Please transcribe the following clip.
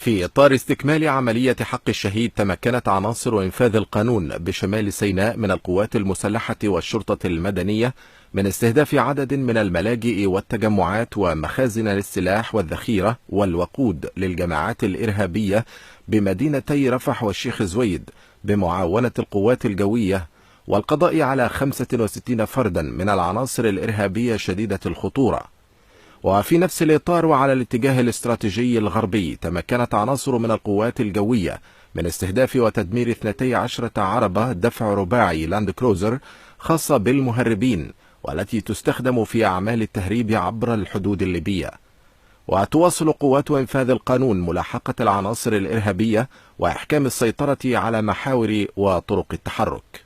في إطار استكمال عملية حق الشهيد، تمكنت عناصر إنفاذ القانون بشمال سيناء من القوات المسلحة والشرطة المدنية من استهداف عدد من الملاجئ والتجمعات ومخازن للسلاح والذخيرة والوقود للجماعات الإرهابية بمدينتي رفح والشيخ زويد بمعاونة القوات الجوية، والقضاء على 65 فردا من العناصر الإرهابية شديدة الخطورة. وفي نفس الإطار وعلى الاتجاه الاستراتيجي الغربي، تمكنت عناصر من القوات الجوية من استهداف وتدمير 12 عربة دفع رباعي لاند كروزر خاصة بالمهربين، والتي تستخدم في أعمال التهريب عبر الحدود الليبية. وتواصل قوات إنفاذ القانون ملاحقة العناصر الإرهابية وإحكام السيطرة على محاور وطرق التحرك.